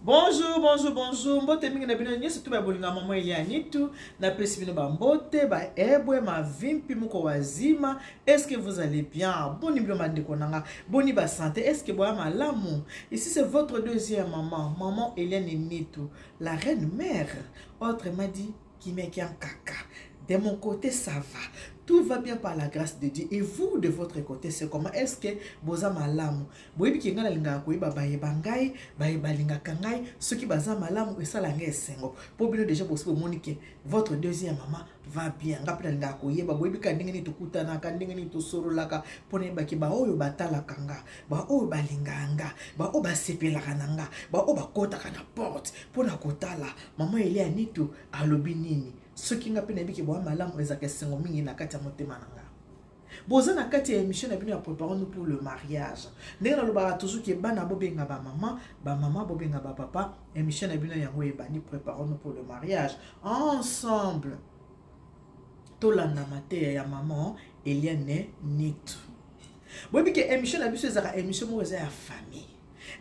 Bonjour, bonjour, bonjour. Mbote mingi na bino nyonso tu ba bolinga maman Eliane tu. Na pesi bino ba mbote, ba ebwe, ma vimpi moko wazima. Est-ce que vous allez bien? Boni bino bandeko nanga. Boni ba santé. Est-ce que boya malamu? Ici c'est votre deuxième maman, maman Eliane Nitu, la reine mère. Autrement dit, Kimekian Kaka. De mon côté, ça va. Tout va bien par la grâce de Dieu. Et vous, de votre côté, c'est comment? Est-ce que boza malamu? Boyebi ke ngai nalingaka koyeba baye ba ngai, baye balingaka ngai, soki baza malamu esala ngai esengo. Po bino deja bosi bomoni ke votre deuxième maman va bien. Ngai pe nalingaka koyeba, boyebi ka ndenge nini tokutanaka, ndenge nini tosololaka, po nayeba ke baoyo batalaka nga, baoyo balingaka nga, baoyo basepelaka na nga, baoyo bakotaka na porte po na kotala mama Elia Nitu alobi nini. Soki nga pe nayebi ke boya malamu, ezalaka esengo mingi na kati ya motema na nga. Boza na kati ya émission na bino ya préparons-nous pour le mariage. Ndenge nalobaka toujours ke bana bobenga ba mama, ba mama bobenga ba papa, émission na bino yango ebandi préparons-nous pour le mariage ensemble. Tolanda mateya ya maman Eliane Nitu. Boyebi ke émission na biso ezalaka émission moko eza ya famille.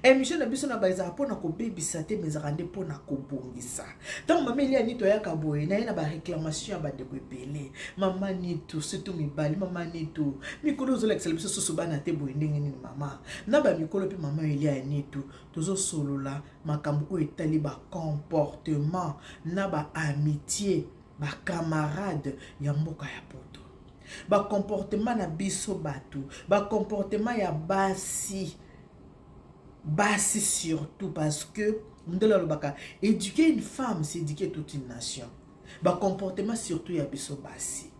Émission na biso na ba ezalaka mpona kobebisa te, mais ezalaka nde mpona kobongisa. Ntango mama Eliane Nitu ayaka boye, naye na ba réclamation ya bandeko ebele. Mama Nitu, surtout mibali, mama Nitu, mikolo ozolakisela biso susu bana te boye ndenge nini mama? Na ba mikolo mpe mama Eliane Nitu, tozosolola makambo oyo etali ba comportement na ba amitié, ba camarade ya mboka ya poto. Ba comportement na biso bato, ba comportement ya basi, basi surtout, parce que ndelo alobaka éduquer une femme, c'est éduquer toute une nation. Ba comportement surtout ya biso basi.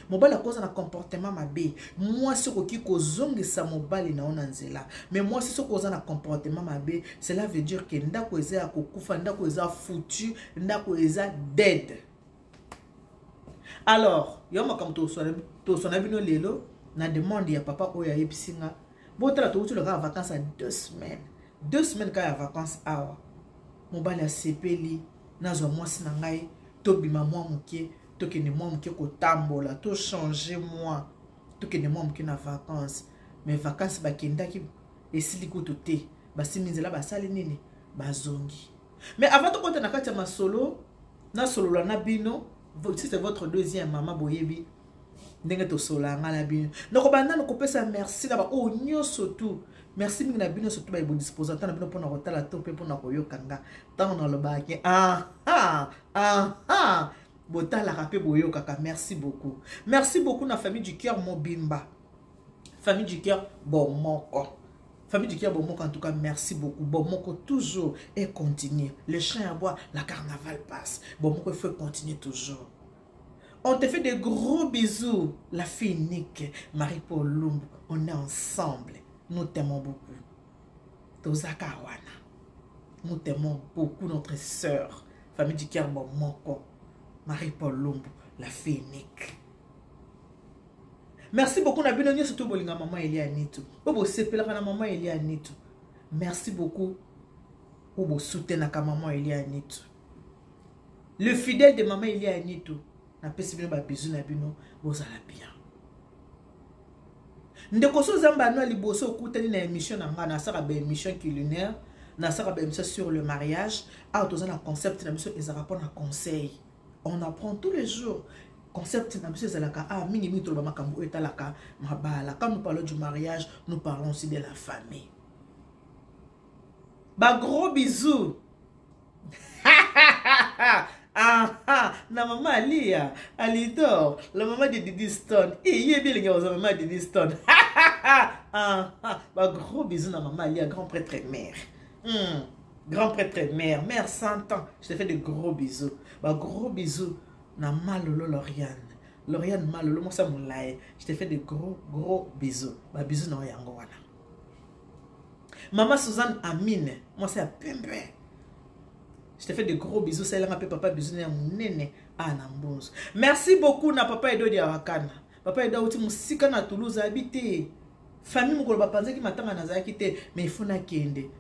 Mobali akoza na comportement mabe, mwasi okoki kozongisa mobali na yo na nzela, mais mwasi soki oza na comportement mabe, cela veut dire que ndako eza ya kokufa, ndako eza foutu, ndako eza dead. Alors, yo makambo toswana bino lelo na demande ya papa oyo ayebisi nga, botala towuti kaka vacances ya 2 semaines. 2 semaines kaka ya vacances awa. Mobali asepeli, nazwa mwasi na ngai, tobima mwa moke, tokende mwa moke kotambola, to changer mwa, tokende mwa moke na vacances. Mais vacances bakendaki esili kutu te, basimi nzela basali nini, bazongi. Mais avant tokota na kati ya masolo, nasolola na bino, si c'est votre deuxième maman, boyebi ndenge tosolola nga na bino. Nakobanda nanu kopesa merci na ba oyo nyonso tu. Merci mingi na bino surtout ba bodisposant na bino mpona kotala to mpe mpona koyoka nga ntango nalobaki aha aha, botalaka mpe boyokaka. Merci beaucoup, merci beaucoup na famille du cœur mobimba, famille du cœur bomoko, famille du cœur bomoko. En tout cas merci beaucoup bomoko, toujours et continue. Le chien aboie, la carnaval passe. Bomoko, il faut continuer toujours. On te fait de gros bisous, la fille unique, Marie-Paul Lumbu. On est ensemble. Nous t'aimons beaucoup. Tozaka wana. Nous t'aimons beaucoup, notre sœur. Famille du cœur bomoko. Marie-Paul Lumbu, la fille unique. Merci beaucoup na bino nyonso to bolinga maman Eliane Nitu. Obo sepelaka na maman Eliane Nitu. Merci beaucoup. Obo soutenaka maman Eliane Nitu. Le fidèle de maman Eliane Nitu. Napesi bino ba bisous na bino, bozala bien. Ndeko so zamba no liboso okutani na émission na nga, nasaka ba émission culinaire, nasaka ba émission sur le mariage. Ah, toza na concept na biso ezalaka pona conseil. On apprend tous les jours. Concept na biso ezalaka, ah, mingi mingi toloba makambo oyo etalaka mabala. Quand nous parlons du mariage, nous parlons aussi de la famille. Ba gros bisous. Ah, ah, na maman Alia, Alidor, la maman de Didi Stone. Eh, il est bien les gars, la maman de Didi Stone. Ah, ah, ba gros bisous na maman Alia, grand prêtre et mère. Grand prêtre et mère, mère 100 ans. Je te fais de gros bisous. Ba gros bisous na Malolo Lauriane. Lauriane Malolo, moi ça moulaye. Je te fais de gros, gros bisous. Ba bisous na yango wana. Maman Suzanne Amine, moi c'est à pembe. Je te fais de gros bisous, c'est là ma papa bisous na munene ah na mbonzo. Merci beaucoup na papa Edo Diawakana. Papa Edo uti musika na Toulouse habité. Famille mokolo bapanzaki matanga nazalaki te, mais il faut na kende.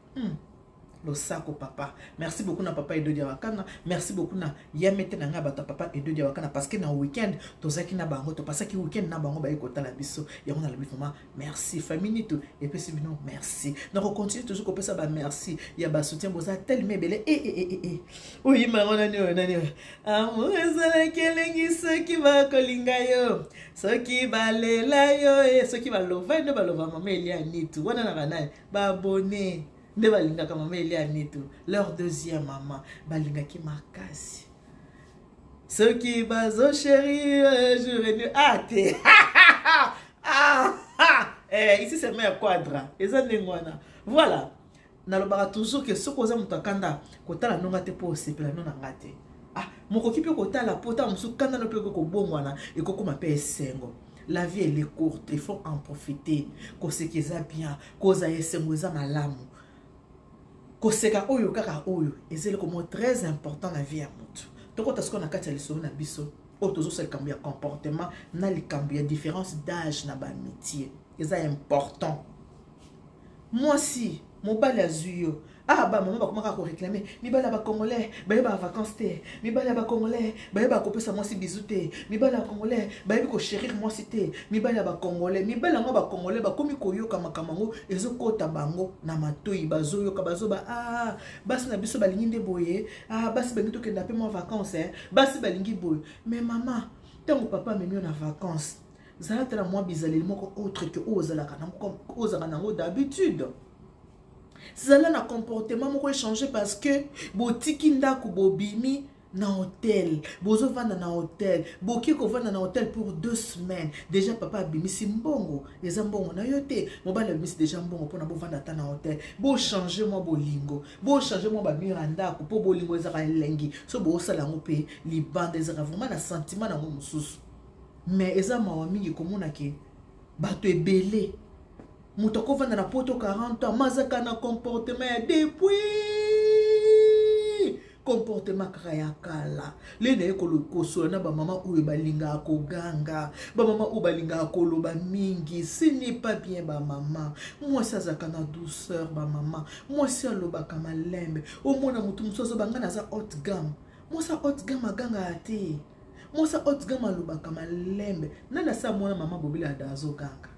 Losako papa. Merci beaucoup na papa Edo Diawakana. Merci beaucoup na yamete na nga bato papa Edo Diawakana parce que na week-end tozaki na bango, topasaki week-end na bango baye kotala biso. Yango na lobi vraiment merci famille Nitu et puis bino merci. Na ko continuer toujours kopesa ba merci ya ba soutien boza tellement ebele eh eh eh eh. Oyi mango nani oyo nani oyo. Amour ezalaki elengi soki bakolinga yo, soki balela yo, eh, soki balova nde balova mama Elia Nitu. Wana na banani ba abonné nde balingaka mama Elia Nitu, leur deuxième mama balingaki makasi. Soki bazo chéri jour et nuit ah te ah, ah. Eh, ici c'est mère quadra eza ndenge wana. Voilà, nalobaka toujours que soki oza moto akanda kotala nonga te mpo osepela no na nga te. Ah, mokoki mpe kotala mpo ntango mosusu kanda no mpe ekoki kobongwana, ekokoma mpe esengo. La vie elle est courte, il faut en profiter. Koseka eza bien, kozala esengo eza malamu. Koseka oyo kaka oyo eza eloko moko très important na vie ya motu. Tokota sikoyo na kati ya lisolo na biso oyo tozosala likambo ya comportement na likambo ya différence d'âge na baamitié. Eza important. Mwasi, mobali azwi yo. Ah, ba mama bakomaka ko réclamer mibali ya ba congolais bayeba vacances te, mibali ya ba congolais bayeba kopesa mwasi bisou te, mibali ya congolais bayebi ko chérir mwasi te, mibali ya ba congolais, mibali yango ba congolais bakomi koyoka makambo yango ezokota bango na matoi, bazoyoka bazoba ah basi na biso balingi nde boye, ah basi balingi tokenda pe mwa vacances eh, basi balingi boye. Mais mama, ntango papa amemi yo na vacances, zala tala mwa bizaleli moko autre que oyo ozalaka nango d'habitude. Zala na comportement moko échanger parce que botiki ndako bobimi na hôtel, bozovanda na hôtel, boki kovanda na hôtel pour 2 semaines. Déjà papa abimisi mbongo, eza mbongo na yo te, mobali abimisi déjà mbongo mpona bovanda ata na hôtel. Bo changer mwa bolingo, bo changer mwa ba mur ya ndako po bolingo ezaka elengi. So bosala yango pe libanda ezaka vraiment na sentiment nango mosusu. Mais eza mawa mingi komona ke bato ebele moto akovanda na poto 40 ans mazaka na comportement ya depuis comportement kaka ya kala. Le na ye kosola na bamama oyo balingaka koganga, bamama oyo balingaka koloba mingi. Ce n'est pas bien bamama. Mwasi azalaka na douceur bamama, mwasi alobaka malembe. Omona motu mosusu azoba nga naza haute gamme. Mwasi ya haute gamme agangaka te, mwasi ya haute gamme alobaka malembe. Nani asa mwana mama Bobila ada azoganga?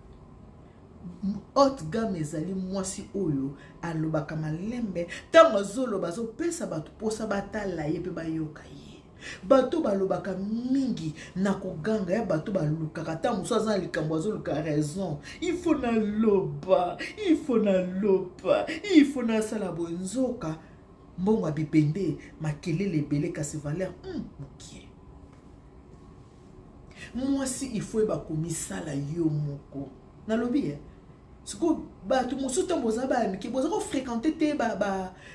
Haute gamme ezali mwasi oyo alobaka malembe, ntango azoloba azopesa bato mposa batala ye mpe bayoka ye. Bato balobaka mingi na koganga ya bato balukaka ntango mosusu aza na likambo azoluka raison, il faut naloba, il faut naloba, il faut nasala boye. Nzoka mbongo ya bibende makelele ebele kasi valeur mokie. Mwasi il faut yeba komisala yo moko. Nalobi eh, sikoyo bato mosusu ntango boza baya mike boza kofréquente te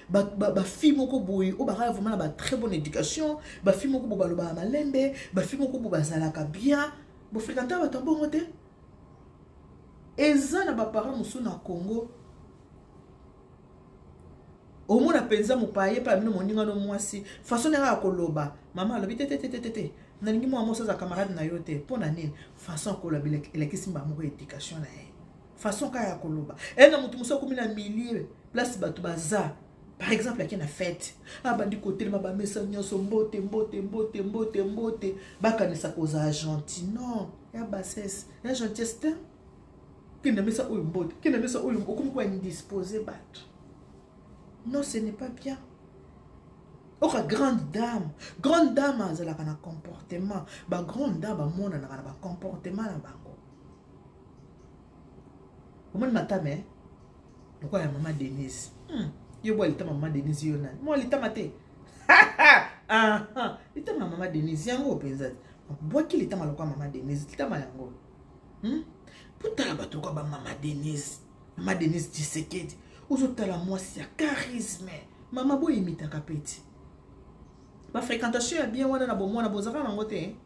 bafille moko boye oyo bakala vraiment na ba très bonne éducation, bafille moko boye balobaka malembe, bafille moko boye bazalaka bien, bofréquente bato ya bongo te. Eza na baparent mosusu na Congo omona mpenza mopaya ye mpe amino moninga no mwasi façon ndenge ya koloba mama alobi te te te te te nalingi mwa mwasi aza camarade na yo te. Mpo na nini? Façon ya koloba elakisi mbala moko éducation na ye, façon kaka ya koloba. E na motu mosusu akomi na milieu place bato baza, par exemple ake na fête, abandi kotelema bamesa nyonso mbote mbote mbote mbote mbote, bakanisa kozala gentil. Non, ya bassesse ya gentillesse te. Kende mesa oyo mbote, kende mesa oyo, okomi ko indisposer bato. Non, ce n'est pas bien. Oka grande dame, grande dame azalaka na comportement. Ba grande dame bamonanaka na ba comportement na bango. Omoni matame eh? Lokola ya mama Denise. Yo bwa litama mama Denise, yo nani? Mwa litama te. Aha, litama ya mama Denise yango mpenza. Bwaki litama lokola mama Denise, litama yango. Potala bato lokola ba mama Denise, mama Denise Tshisekedi. Ozotala mwasi ya charisme. Mama boyimitaka peti. Ba fréquentation ya bien wana na bomwana bozaka nango te.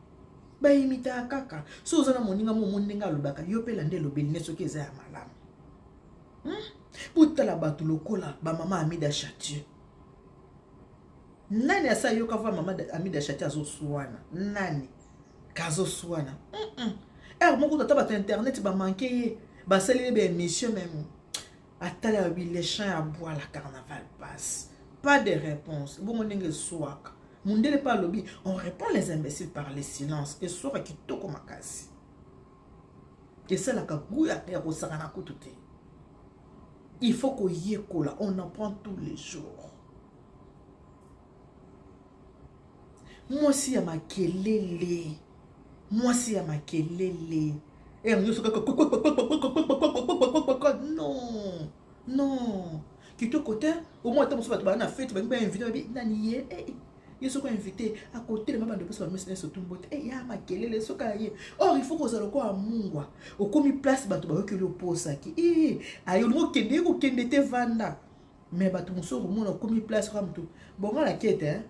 Bayimitaka kaka. So oza na moninga mo omoni ndenge alobaka, yo mpe landa elobeli ne soki eza ya malamu. Botala bato lokola ba mama Amida Chatiu. Nani asa yoka va mama Amida Chatiu azoswana? Nani? Kazoswana. Heure moko tata bato internet ba manquer ye, basali ye ba émission même. Atali alobi les chiens aboient, la carnaval passe. Pas de réponse. Bongo ndenge eswaka. Mundele mpe alobi on répond les imbéciles par le silence. Eswaka kitoko makasi. Esalaka goût ya kosakana kutu te. Il faut koyekola, on apprend tous les jours. Mwasi ya makelele, mwasi ya makelele ere nyonso kaka non non, kitoko te. Omoi ata mosusu bato baa na fete, bangi bainvite, babi nani ye, ye soki oinvite akotelema, bando mpesa bamesi nyonso tumbo te ya makelele soki aye. Or il faut kozala lokola mungwa. Okomi place, bato bayokeli, oposaki aye, olingi okende, ye kokende te, vanda. Mais bato mosusu okomona okomi place kaka motu bonga na kete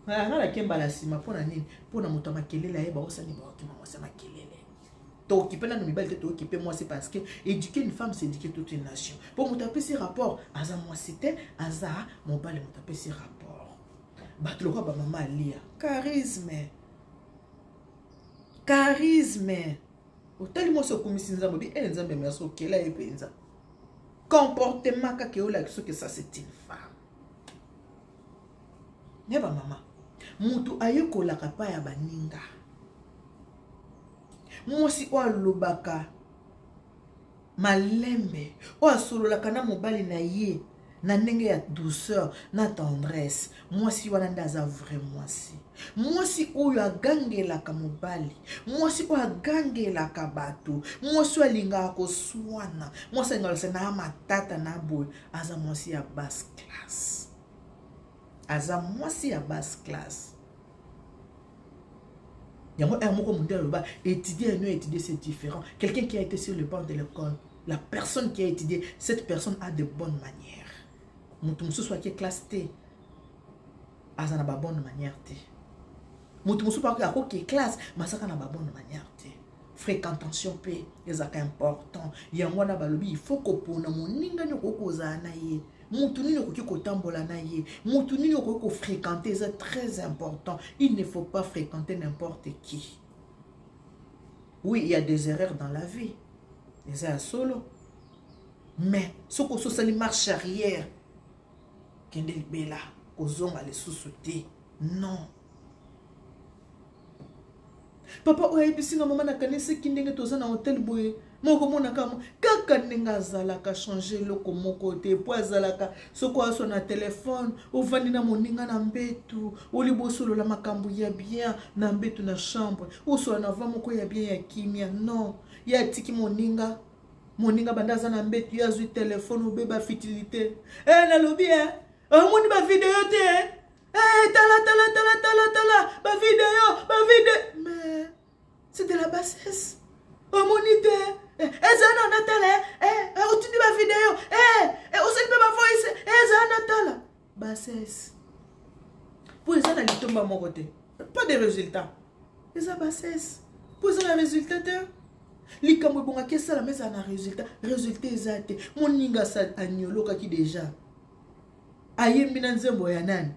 nga na kembala nsima. Mpo na nini? Mpo na moto ya makelele ayeba osani baokima mwasi ya makelele. Tokipe nano mibali te, tokipe mwasi, parce que éduquer une femme, c'est éduquer toute une nation. Mpo moto apesi rapport aza mwasi te, aza mobali. Moto apesi rapport, bato lokola bamama alia charisme, charisme. Otali mwasi, okumisi Nzambe, obi e Nzambe merci, okela ye mpenza. Comportement kaka eolaki soki ça, c'est une femme. Ne bamama, motu ayekolaka pa ya baninga. Mwasi oyo alobaka malembe, oyo asololaka na mobali na ye na ndenge ya douceur na tendresse, mwasi wana nde aza vrai mwasi. Mwasi oyo agangelaka mobali, mwasi oyo agangelaka bato, mwasi oyo alingaka koswana, mwasi alingaka se na matata na boye, aza mwasi ya basse classe, aza mwasi ya basse classe. Yango un moko mondele aloba: étudier et non étudier, c'est différent. Quelqu'un qui a été sur le banc de l'école, la personne qui a étudié, cette personne a de bonnes manières. Moto mosusu ake classe te, aza na babonne manière te. Moto mosusu akoki classe, masaka na babonne manière te. Fréquentation mpe ezalaka important. Yango wana balobi il faut kopona moninga nini okoki kozala na ye, motu nini okoki kotambola na ye, motu nini okoki kofréquenter. Eza très important, il ne faut pas fréquenter n'importe qui. Oui, il y a des erreurs dans la vie, eza ya solo, mais soki ososali marche arrière, kende libela, kozonga lisusu te. Non, papa oyo ayebisi nga: mama, nakanisaki ndenge toza na hotel boye moko, monaka kaka ndenge azalaka, change eloko moko te. Po azalaka soki aso na telefone, ovandi na moninga na mbetu, olingi bosolola makambo ya bien na mbetu, na chambre, osola na va moko ya bien, ya kimia. Non, ye atiki moninga, moninga banda aza na mbetu, ye azwi telefone, obeba futilité. E nalobi e omoni bavideo te. Eh, tala, tala, tala, tala, tala bavideo, bavideo, mais c'est de la bassesse. Omoni te, ezala na natala, otindi bavideo, osali mpe bavoice, ezala natala. Bassesse, mpo eza na litomba moko te, pas de résultat. Eza bassesse mpo eza na résultat te. Likambo ebongaki esalama ezala na résultat, résultat eza te. Moninga aniolokaki déjà, ayembi na nzembo ya nani,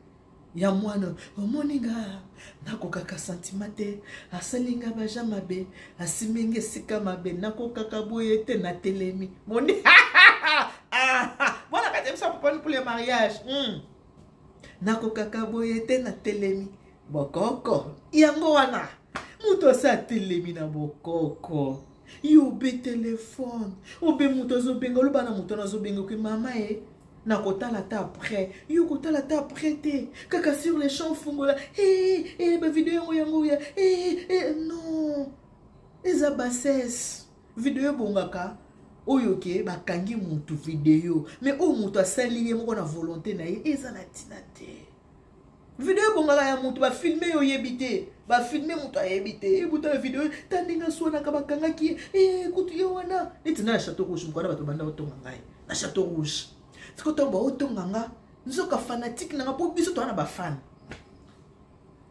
ya mwana. Omoni nga nakokaka sentiment te, asali nga baja mabe, asimbi nga esika mabe, nakokaka boye te, natelemi moni mwana kati biso apopani pour le mariage. Nakokaka boye te, natelemi bokoko. Yango wana moto asi atelemi na bokoko. Yo obe telefone, obe moto azobenga, oloba na moto wana azobenga oke: mama e, nakotala ta après. Yo kotala ta après te, kaka sur le champ fungola bavideo yango, yango ya non, eza bassesse. Video ebongaka oyo ke bakangi motu video, mais oyo moto asali ye moko na volonté na ye, eza na ntina te. Video ebongaka ya motu bafilme, ye oyebi te, bafilme moto ayebi te, ebuta na video ta ndenge aswanaka, bakangaki ye kutu ye wana. Neti nga na Château Rouge, mokwana bato banda otonga ngai na Château Rouge. Sikoyo ntango baotonga nga, nzoka fanatique nanga, mpo biso toza na bafane,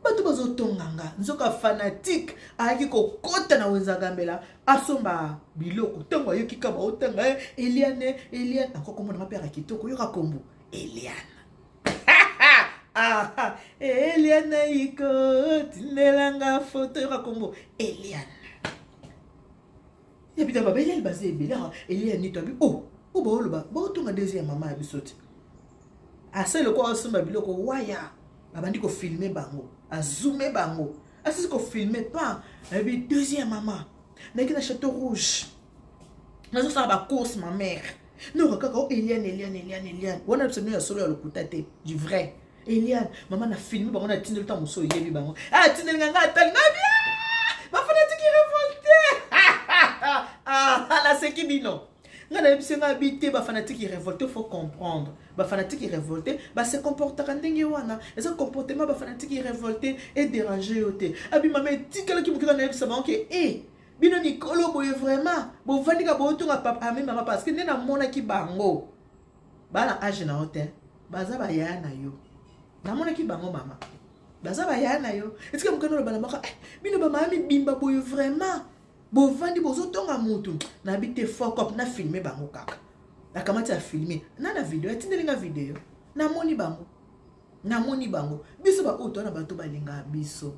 bato bazotonga nga, nzoka fanatique ayaki kokɔta na wenza Gambela asomba biloko. Ntango ayoki ka baotanga Eliane, Eliane, akokomona nga mpe aka kitoko. Yoka kombo Eliane, ah, Eliane iko tindelanga foto. Yoka kombo Eliane, yapita baba Eliane, baza ebele. Eliane to abi o oh. Oyo baoloba baotonga deuxième mama ya biso te. Asali lokola asomba biloko waya, abandi kofilme bango, azume bango, asisi kofilme pa ayebi deuxième mama nayaki na Chateau Rouge, nazosala bacourse, ma mère noka kaka o Eliane, Eliane, Eliane, Eliane wana biso ya solo ya lokuta te, du vrai Eliane. Mama, na filme bango, natindeli ntango mosusu oyebi bango, atindeli nga, nga atali nga bien, bafanatiki révolté, naseki bino. Nga nayebisi nga bi te, bafanatiki révolté, faut comprendre, bafanatiki révolté base comportaka ndenge wana, eza comportement bafanatiki révolté, edérange yo te. Abi mama, etikalaki moke, nga nayebisa bango ke e bino mikolo boye vraiment bovandika botonga papa. Ami mama, parce que nde namonaki bango bana age na yo te, baza bayaya na yo. Namonaki bango, mama, baza bayaya na yo. Etika mokano oloba na moko eh, bino bamaya mibimba boye vraiment bovandi bozotonga mutu. Nayebi te, focop na filme bango kaka, nakamati ya filme na video, atindeli nga video, namoni bango, namoni bango. Biso baoyo toa na bato balingaka biso,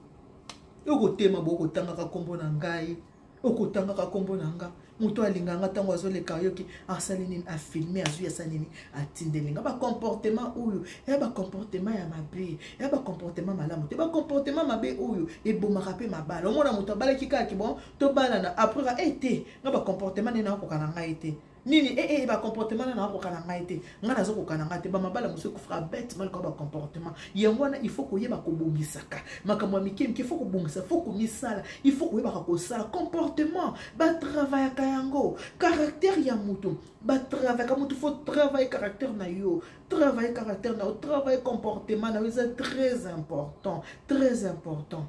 okotema bo okotangaka nkombo na ngai, okotangaka nkombo na nga, moto alinganga ntango azoleka ayoki, asali nini? Afilme, azwi, asali nini? Atindeli nga. Bacomportement oyo ya bacomportement ya mabe, ya bacomportement malamu te, bacomportement mabe oyo ebomaka mpe mabala. Omona moto abalaki kaka bon, tobalana, après ka e te, nga bacomportement nde nakokoka na ngai te. Nini e e bacomportement na nakokoka na ngai te, ngai nazokoka na ngai te. Bamabala mosusu ekufaka bêtement likola bacomportement. Yango wana il faut koyeba kobongisaka makambo ya mike mike, faut kobongisa, faut komisala, il faut koyebaka kosala comportement. Batravaillaka yango, caractère ya motu batravaillaka motu. Faut travailler caractère na yo, travailler caractère na yo, travailler comportement na yo, eza très important, très important.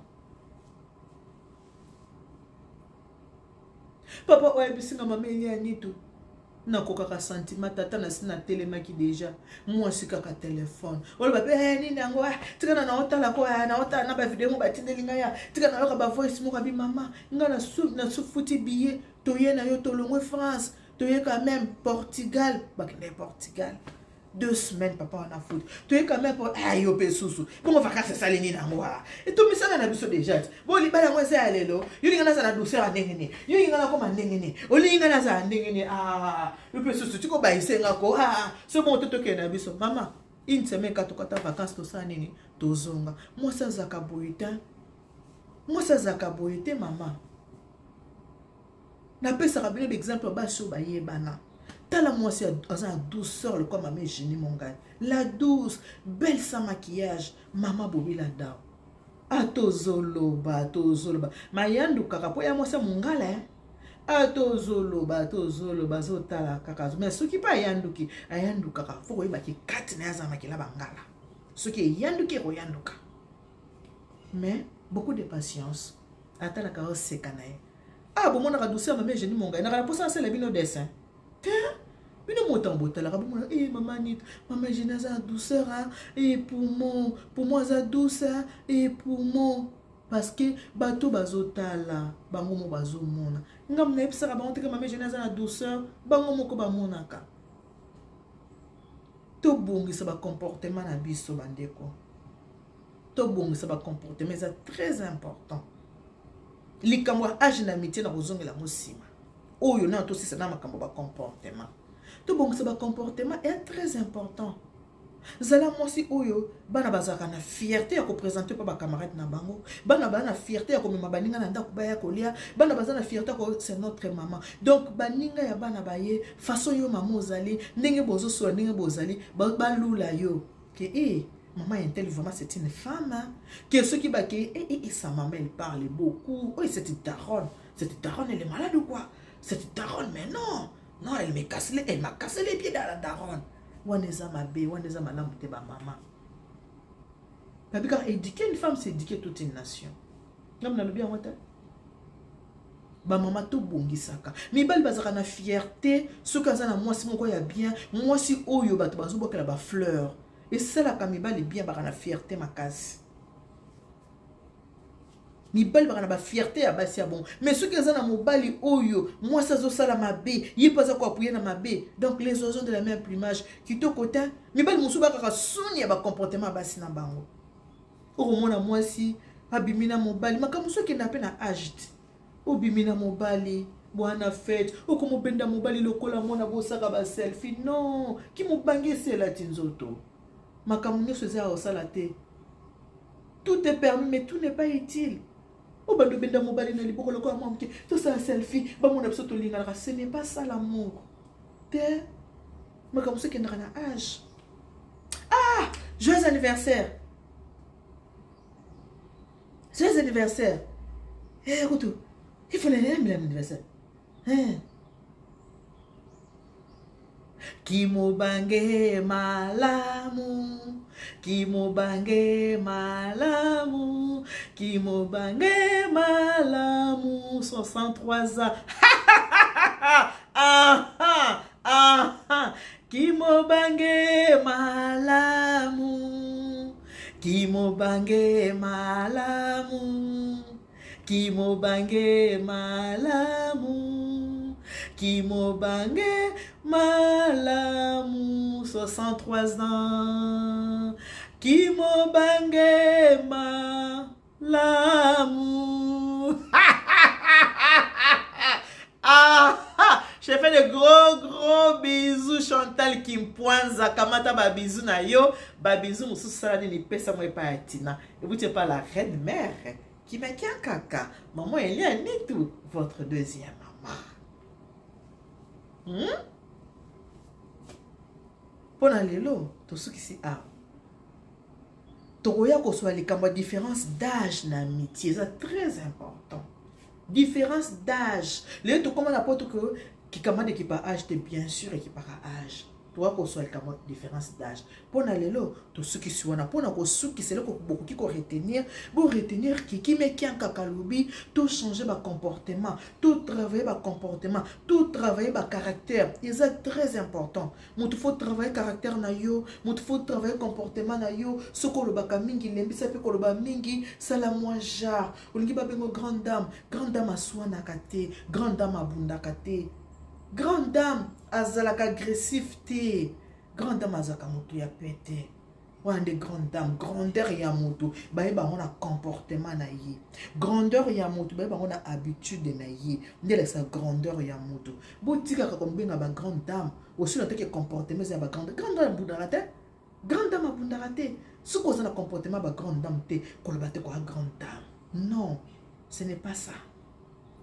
Papa oyo ayebisinga, mama Elia Nitu, nakokaka sentiment tata nasi natelemaki deja, mwasi kaka telefone, oloba mpe eh, nini yango ah, tika na naotala ko ah, naotala na bavideo mo batindeli ngai ya tika nayoka bavoice moko. Abi mama, ngai nasufuti billet, toye na yo, tolongwe France, toye quand même Portugal. Bakende Portugal 2 semaines, papa wana futi, toye quand même po ah, yo mpe susu bongo vacances esali nini yango? Wana etomisana na biso déjà ti bo libala yango eza ya lelo. Yo linga nazala douceur ya ndenge nini? Yo linga nakoma ndenge nini? Olingi nga nazala ndenge nini? Ah, yo mpe susu tiko bayise nga ko ah, so bongo te, tokende na biso mama, une semaine ka tokata vacances, tosala nini? Tozonga. Mwasi azalaka boye te, mwasi azalaka boye te. Mama, napesaka bino baexemple ya basi oyo bayebana. Tala mwasi aza na douceur lokwa mama Eugénie Mongai, la douce belle sans maquillage, mama Bobila Dao. Atozoloba, tozoloba mayandu kaka mpo ya mwasi ya mongala eh? Atozoloba, tozoloba, azotala kaka, mais soki mpe ayanduki, ayandukaka, fo koyebaki kati na ye aza makila bangala. Soki eyanduki, ekoyanduka, mais beaucoup de patience, atalaka, oseka na ye. Ah, bomonaka douceur mama Eugénie Mongai, naka na mposa asala bino dessin te. Bino motango botalaka, bomona e mama Nito, mama Eugénie aza na douceur e poumon, poumon aza douce e poumon, parce que bato bazotala bango mo bazomona. Ngambo nayebisaka bango teke mama Eugénie aza na douceur, bango moko bamonaka. Tobongisa bacomportement na biso, bandeko, tobongisa bacomportement, eza très important. Likambo ya age na amitié na kozongela yango nsima oyo na tosisa na makambo ya bacomportement. Tobongisa bacomportement, est très important. Zala mwasi oyo bana bazalaka na fierté ya koprésente mpo bacamarade na bango, bana baza na fierté ya komema baninga na ndako baya kolia, bana baza na fierté ko c'est notre maman. Donc baninga ya bana baye, façon yo mama ozali, ndenge bozosola, ndenge bozali, balula yo ke e maman Intel vraiment c'est une femme hein? Que ceux qui bakent et, et, et sa maman, elle parle beaucoup. Oui, cette daronne, cette daronne, elle est malade ou quoi, cette daronne? Mais non, non, elle me casse les, elle m'a cassé les pieds dans la daronne. Wana eza mabe, wana eza malamu te. Bamama babikaka, éduquer une femme, c'est éduquer toute une nation. Ngam nalobi yango te. Bamama, tobongisaka. Mibali bazalaka na fierté soki aza na mwasi moko ya bien, mwasi oyo bato bazobwakela bafleur, esalaka mibali bien, baka na fierté makasi. Mibali baka na bafierté ya basi ya bon, mais soki aza na mobali oyo mwasi azosala mabe, ye mpe aza koappuyer na mabe, donc les oiseaux de la même plumage, kitoko te. Mibali mosusu bakaka soni ya bacomportement ya basi na bango. Okomona mwasi abimi na mobali, makambo mosusu ekenda mpe na age te, obimi na mobali. Bwana fete okomobenda mobali lokola mwana bosaka baselfie non kimobange esi elati nzoto makambo nyonso eza ya kosala te. Tout est permis, mais tout n'est pas utile. Obanda obenda mobali na liboko lokola mwa moke, tosala selfie, bamona biso tolinganaka. Ce n'est pas ça l'amour te. Makambo so ekendaka na age. Ah, joyeux anniversaire, joyeux anniversaire. Eh, kutu il faut l'anniversaire, eh. Kimobange malamu, kimobange malamu, kimobange malamu, 63 ans. Ah, ah, ah, ah. Kimobange malamu, kimobange malamu, kimobange malamu, kimobange malamu, 63 ans, kimobange malamu. Ah, ah, je fais de gros gros bisous. Chantal Kimpwanza, kamata ba bisous na yo, ba bisous mosusu sala nini, pesa moi epai ya Tina ebuti epai la reine mère Kimekia Kaka, maman Elia Nitu, votre deuxième maman. Mpo na lelo tosukisi awa. Tokoya kozwa likambo ya différence d'âge na amitié, eza très important, différence d'âge. Lelo tokóma na poto ke kikamade ekipa âge te, bien sûr ekipaka âge. Toka kozwa likambo différence d'âge. Mpo na lelo tosukisi wana. Mpo na kosukisa, eloko bokoki koretenir, boretenir ke Kimekiankaka alobi tochange bacomportement, totravaille bacomportement, totravaille bacaractère. Eza très important. Moto faut travailler caractère na yo, moto faut travailler comportement na yo. Soki olobaka mingi, lembisa mpe koloba mingi, sala mwa genre. Olingi babengo grande dame, grande dame aswanaka te, grande dame abundaka te, grande dame azalaka agressif te, grande dame azalaka moto ya pete. Wana nde grande dame. Grandeur ya moto, bayeba yango na comportement na ye. Grandeur ya moto, bayeba yango na habitude na ye. Nde elakisa grandeur ya moto. Botikaka kobenga bagrande dame osi na teke comportement eza ya bagrande. Grande dame abundaka te, grande dame abundaka te. Soki oza na comportement bagrande dame te, koloba te koya grande dame. Non, ce n'est pas ça.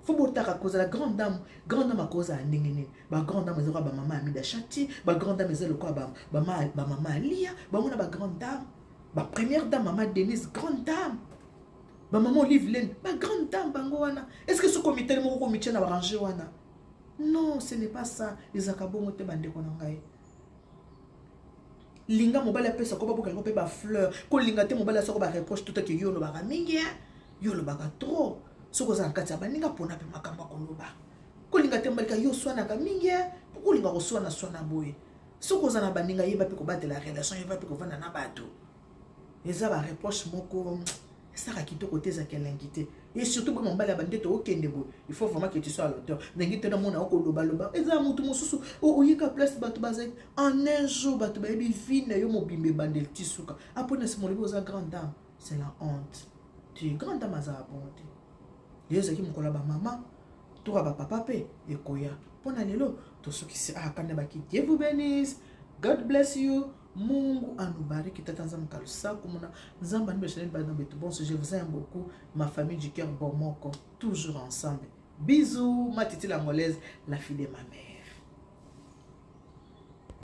Faut botaka kozala grande dame. Grande dame akozala ndenge nini? Bagrande dame eza lokola bamama ya Mida Shati, bagrande dame eza lokola bamama Alia, bango na bagrande dame, bapremière dame, mama Denise, grande dame, bamama Olive Lene, bagrande dame bango wana. Est ce que soki omitali moko komitia na barange wana? Non, ce n'est pas ça. Ezalaka bongo te, bandeko na ngai. Linga mobali apesa ko baboka yango mpe bafleur. Kolinga te mobali asako bareproche tutake: yo olobaka mingi, yo olobaka trop. Soki oza na kati ya baninga, mpona mpe makambo ya koloba. Kolinga te mobali ka yo oswanaka mingi, mpo kolinga koswana swana boye. Soki oza na baninga, yeba mpe kobatela relation, yeba mpe kovanda na bato. Eza bareproche moko esaka kitoko te, ezalaka elengi te. Et surtout boye mobali ya bandete okende boye, il faut vraiment que tu sois à l'auteur. Ndenge te namona okolobaloba, eza motu mosusu oyika place bato bazali. En un jour bato bayebi vie na yo mobimba, ebandeli ti suka. Apres na nsima olobi oza grande dame, c'est la honte te. Grande dame azala bongo te. Lelo ezalaki mokolo ya bamama, toka bapapa mpe ekoya. Mpo na lelo tosukisi akanda baki. Dieu vous bénisse, God bless you, Mungu anubariki, tata Nzambe kalusaku muna Nzambe anibesheleni bana betu bonso. Je vous aime beaucoup, ma famille du cœur, bomoko toujours ensemble. Bisous, ma titi l'angolaise, la fille de ma mère.